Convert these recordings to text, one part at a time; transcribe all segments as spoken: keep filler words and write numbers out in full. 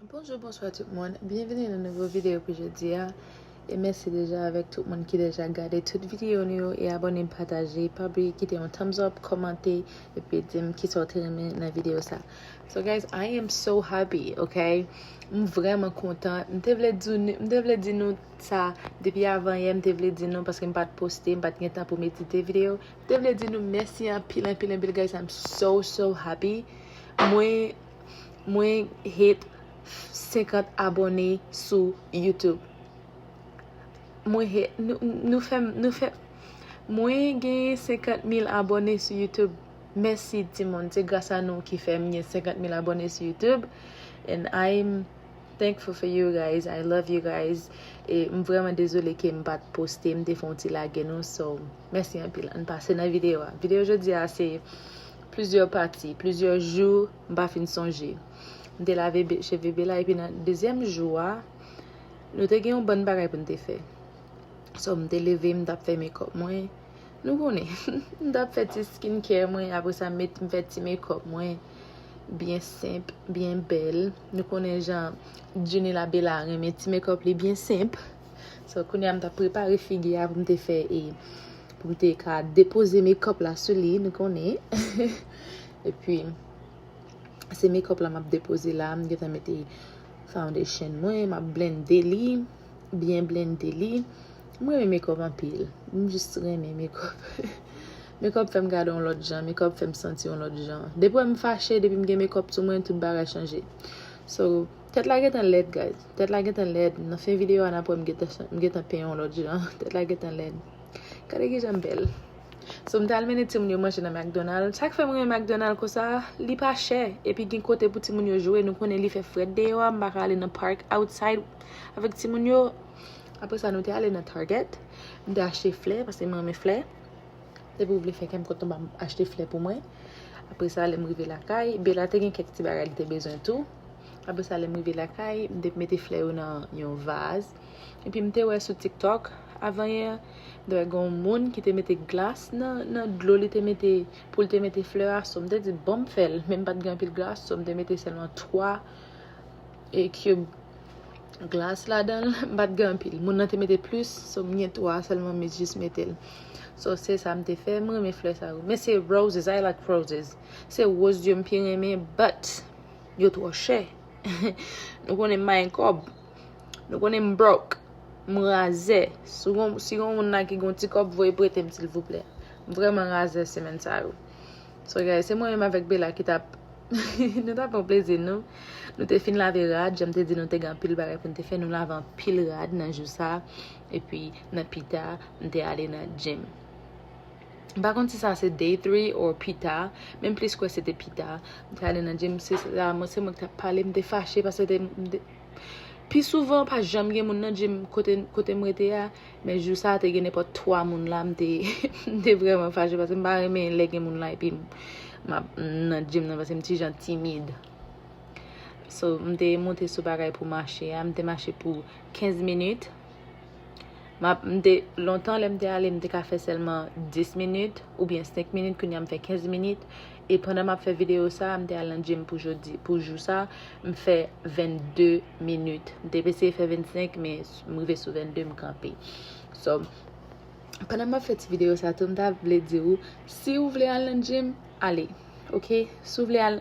Bonjou, bonswa tout moun. Byenvini nan nouvo videyo pou jodi a. E mèsi deja avèk tout moun ki deja gade tout videyo nou yo e abòne, pataje. Pa bliye kite yon thumbs up, kòmante, epi di m kisa w te renmen nan videyo sa. So guys, I am so happy, ok? M vrèman kontan. M te vle di nou, m te vle di nou sa depi avan yè, m te vle di nou paske m pa t poste, m pa t gen tan pou m edite videyo. M te vle di nou mèsi anpil, anpil, anpil, guys. I'm so, so happy. Mwen, mwen hit senkant abòne sou YouTube. Mwen hit, nou, nou fè m, nou fè, mwen genyen senkant mil abòne sou YouTube. Mèsi, timoun. Se gras a nou ki fè m gen senkant mil abòne sou YouTube. And I'm thankful for you guys. I love you guys. E m vrèman dezole ke m pa t poste, m te fè yon ti lage nou. So, mèsi anpil. Ann pase nan videyo a. Videyo jodi a se plizyè pati, plizyè jou, m pa fin sonje. M te lave be- cheve Bella, epi nan dezyèm jou a, nou te gen yon bann bagay pou n te fè. So, m te leve, m t ap fè makeup mwen. Nou konnen, m t ap fè ti skincare mwen, apre sa, m met, m fè ti makeup mwen. Byen senp, byen bèl. Nou konnen jan Junila Bella renmen ti makeup li byen senp. So, kounye a, m t ap prepare figi a pou m te fè, e pou m te ka depoze makeup la sou li, nou konnen. Epi, se makeup la m ap depoze la, m gentan mete foundation mwen, m ap blende li, byen blende li. Mwen renmen makeup anpil. M jis renmen makeup. Makeup fè m gade yon lòt jan, makeup fè m santi yon lòt jan. Depi m fache, depi m gen makeup sou mwen, tout bagay chanje. So, tèt la gentan lèd, guys. Tèt la gentan lèd. Nan fen videyo a, n ap wè m gentan, m gentan penyen yon lòt jan. Tèt la gentan lèd. Gade ki jan m bèl. So, m t al mennen timoun yo manje nan McDonald. Sa k fè m renmen McDonald konsa, li pa chè. Epi gen kote pou timoun yo jwe. Nou konnen li fè frèt deyò a, m pa ka ale nan park outside avèk timoun yo. Apre sa, nou te ale nan Target. M te achte flè, paske m renmen flè. Depi w vle fè kè m kontan, ba m achte flè pou mwen. Apre sa, lè m rive lakay, Bella te gen kèk ti bagay li te bezwen tou. Apre sa, lè m rive lakay, m te mete flè yo nan yon vaz. Epi m te wè sou TikTok, avanyè, m te wè gen yon moun ki te mete glas nan, nan dlo li te mete, pou l te mete flè a. So, m te di, bon, m fè l. Men m pa t gen anpil glas, so m te mete sèlman twa, e, cube glas ladan l, m pa t gen anpil. Moun nan te mete plis, so m gen twa sèlman, m jis mete l. So, se sa m te fè, m renmen flè sa yo. Men se roses, I like roses. Se woz yo m pi renmen, but yo twò chè. Nou konnen m pa gen kòb. Nou konnen m broke. M razè. Si gon, si gon moun la ki gon ti kòb, voye prete m, silvouplè. M vrèman razè semèn sa yo. So, guys, se mwen menm avèk Bella ki t ap, nou t ap pran plezi nou. Nou te fin lave rad, jan m te di nou te gen anpil bagay pou n te fè. Nou lave anpil rad nan jou sa. Epi, nan pita, m te ale nan gym. M pa konn si sa se day three or pita, men m plis kwè se te pita. M te ale nan gym, se sa, mwen, se mwen ki t ap pale, m te fache paske te, m te, pi souvan, pa janm gen moun nan gym kote, kote m rete a, men jou sa a te gen nenpòt twa moun la, m te, m te vrèman fache paske m pa renmen lè gen moun la epi m, m ap, m nan gym nan paske m ti jan timid. So, m te monte sou bagay pou mache a, m te mache pou kenz minit. M ap, m te, lontan lè m te ale, m te ka fè sèlman dis minit oubyen senk minit, kounye a m fè kenz minit. E pandan m ap fè videyo sa, m te al nan gym pou jodi, pou jou sa, m fè vennde minit. M te eseye fè vennsenk, men m rive sou vennde, m kanpe. So, pandan m ap fè ti videyo sa tou, m ta vle di w, si w vle al nan gym, ale. Ok? Si w vle al,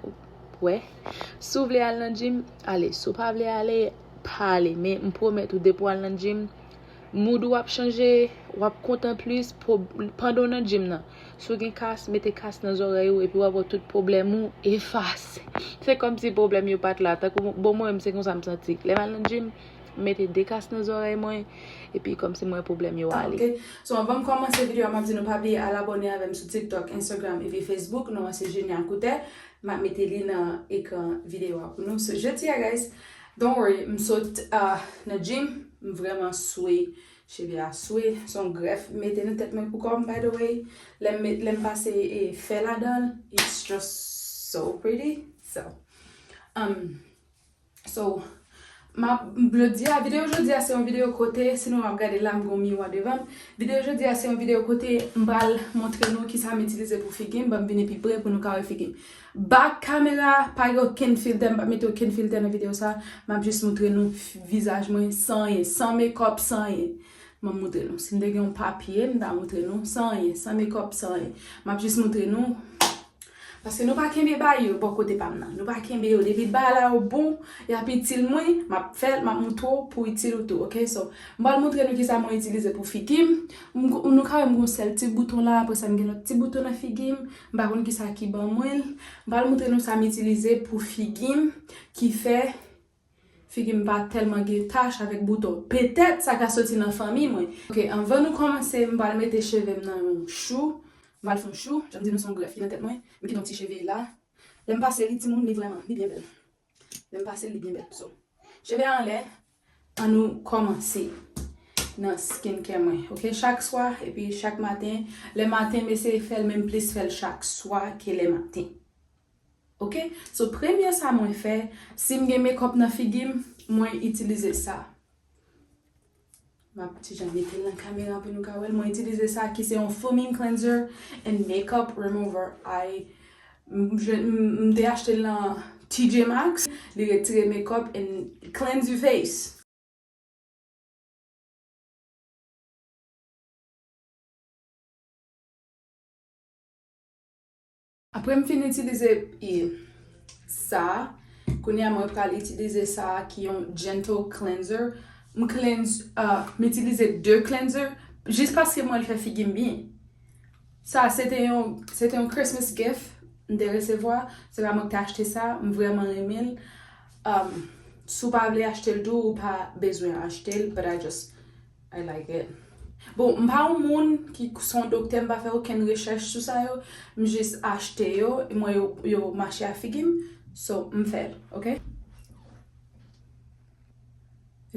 wè. Si w vle al nan gym, ale. Si w pa vle ale, pa ale. Men m pwomèt ou, depi w al nan gym, mood ou ap chanje, w ap kontan plis. Pandan w nan gym nan, si w gen kas, mete kas nan zòrèy ou, epi w ap wè tout pwoblèm ou efase. Se kòmsi pwoblèm yo pa t la. Tankou, bon, mwen menm, se konsa m santi. Lè m al nan gym, m mete de kas nan zòrèy mwen, epi kòmsi m wè pwoblèm yo ale. Ok. So, anvan m kòmanse videyo a, m ap di nou pa bliye al abòne avè m sou TikTok, Instagram, epi Facebook. Non an se Jenia Coutelle. M ap mete li nan ekran videyo a pou nou. So, jodi a, guys, don't worry, m sot, ah, nan gym, m vrèman swe, cheve a swe, se yon grèf m mete nan tèt mwen pou kò m, by the way. Lè m met, lè m pase, e, fè ladan l, it's just so pretty. So, um, so, M ap, jodi a, videyo jodi a se yon videyo kote, si nou ap gade la, m gon miwa devan m. Videyo jodi a se yon videyo kote m pral montre nou kisa m itilize pou figi m, ban m vin pi pre pou nou ka wè figi m. Bak kamera, pa gen okenn filtè, m p ap mete okenn filtè nan videyo sa, m ap jis montre nou f-, vizaj mwen san anyen, san makeup, san anyen. M ap montre nou. Si m te gen yon papye, m ta montre nou. San anyen, san makeup, san anyen. M ap jis montre nou. Paske nou pa kenbe bagay yo bò kote pa m nan. Nou pa kenbe yo. Depi bagay la yo bon, y ap itil mwen, m ap fè l, m ap montre w pou itil ou tou, oke? So, m pral montre nou kisa mwen itilize pou figi m. M, nou ka wè m gon sèl ti bouton la, apre sa m gen lòt ti bouton nan figi m. M pa konn kisa ki ban mwen l. M pral montre nou sa m itilize pou figi m, ki fè figi m pa tèlman gen tach avèk bouton. Petèt sa ka soti nan fanmi mwen. Oke, anvan nou kòmanse, m pral mete cheve m nan yon chou. M pral fè yon chou, jan m di nou se yon grèf ki nan tèt mwen. M kite yon ti cheve la. Lè m pase li, timoun, li vrèman, li byen bèl. Lè m pase li, li byen bèl. So, cheve a anlè, ann nou kòmanse nan skincare mwen. Oke, chak swa, epi chak maten. Lè maten, m eseye fè l, men m plis fè l chak swa ke lè maten. Oke? So, premye sa mwen fè, si m gen makeup nan figi m, mwen itilize sa. M ap ti jan mete l nan kamera pou nou ka wè l. Mwen itilize sa ki se yon foaming cleanser and makeup remover. I, m, je, m, m te achte l nan T J Maxx. Li retire makeup and cleanse your face. Apre m fin itilize, e, sa, kounye a mwen pral itilize sa ki yon gentle cleanser. M cleanse, uh, m itilize de cleanser jis paske mwen fè figi m byen. Sa, se te yon, se te yon Christmas gift m te resevwa. Se pa mwen ki te achte sa, m vrèman renmen l. Um, si w pa vle achte l tou, ou pa bezwen achte l, but I just, I like it. Bon, m pa yon moun ki se yon doktè, m pa fè okenn rechèch sou sa yo. M jis achte yo, e mwen yo, yo mache a figi m. So, m fè l, oke?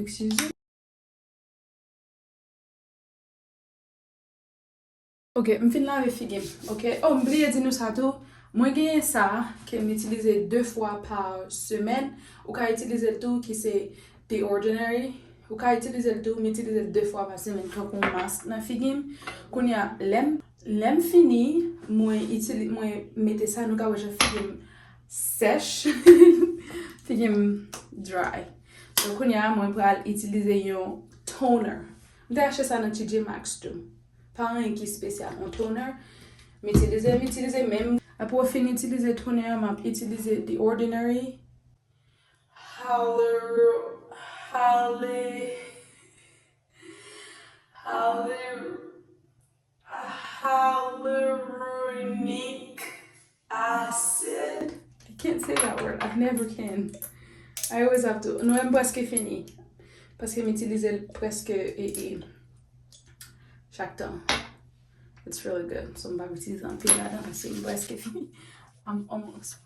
Excuse me. Ok, m fin lave figi m. Ok, oh, m bliye di nou sa tou. Mwen genyen sa ke m itilize de fwa pa semèn. Ou ka itilize l tou ki se The Ordinary. Ou ka itilize l tou, m itilize l de fwa pa semèn tankou yon mask nan figi m. Kounye a, lè m, lè m fini, mwen itili-, mwen mete sa, nou ka wè jan figi m sèch. Figi m dry. So, kounye a, mwen pral itilize yon toner. M te achte sa nan T J Maxx tou. Pa anyen ki espesyal. Yon toner. M itilize, m itilize menm. Apre w fin itilize toner an, m ap itilize The Ordinary. Hyalur-, Hyalur-, Hyalur-, Hyaluronic acid. I can't say that word. I never can. I always have to. Nou wè m prèske fini. Paske m itilize l prèske, e, e, chak tan. It's really good. So, m pa itilize anpil ladan paske m prèske fini. I'm almost.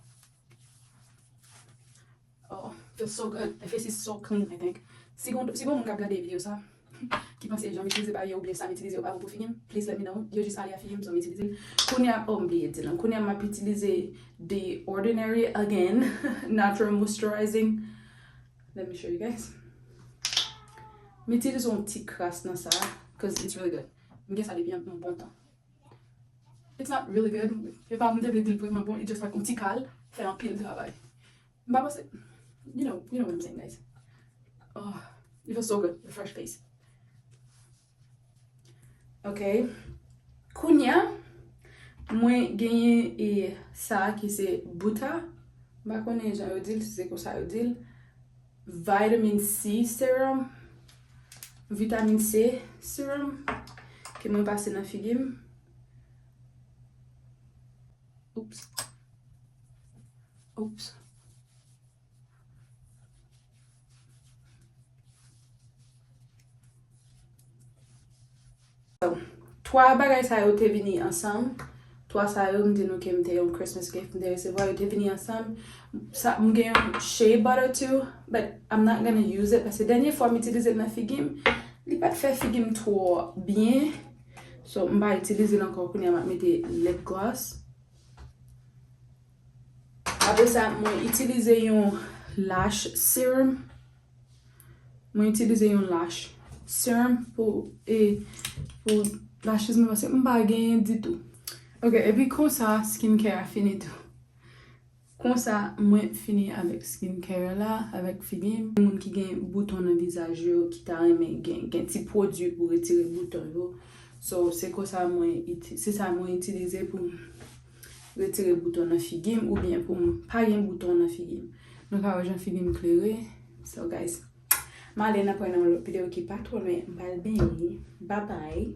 Oh, feels so good. It feels so clean, I think. Si gon, si gon moun k ap gade videyo sa, ki panse jan m itilize bagay yo oubyen sa m itilize yo pa bon pou figi m, please let me know. Yo jis ale a figi m, so m itilize l. Kounye a, oh, m bliye di nou. Kounye a, m ap itilize The Ordinary again, Natural Moisturizing. Let me show you guys. M itilize yon ti kras nan sa, cause it's really good. M gen sa depi yon, yon bon tan. It's not really good. E pa m te vle di l vrèman bon, it's just like yon ti kal, fè anpil travay. M pa panse, you know, you know what I'm saying, guys. Oh, it feels so good, refresh face. Ok. Kounye a, mwen genyen e sa ki se Buta. M pa konnen jan yo di l, si se konsa yo di l. Vitamin C serum. Vitamin C serum. Ke mwen pase nan figi m. Oops. Oops. Twa bagay sa yo te vini ansanm. Twa sa yo, m di nou ke m te yon Christmas gift, m te resevwa, yo te vini ansanm. Sa, m gen yon shea butter too, but I'm not gonna use it, paske dènye fwa m itilize l nan figi m, li pa t fè figi m twò byen. So, m pa itilize l ankò, kounye a m ap mete lip gloss. Apre sa, mwen itilize yon lash serum. Mwen itilize yon lash serum pou e pou lashes mwen paske m pa genyen ditou. Ok, epi konsa skincare a fini tou. Konsa mwen fini avèk skincare la, avèk figi m. Moun ki gen bouton nan vizaj yo, ki ta renmen gen gen ti pwodui pou retire bouton yo. So se konsa mwen iti- se sa mwen itilize pou m retire bouton nan figi m oubyen pou m pa gen bouton nan figi m. Nou ka wè jan figi m klere. So guys, m ale nan pwen nan yon lòt videyo ki pa twò lwen, m pral benyen. Babay.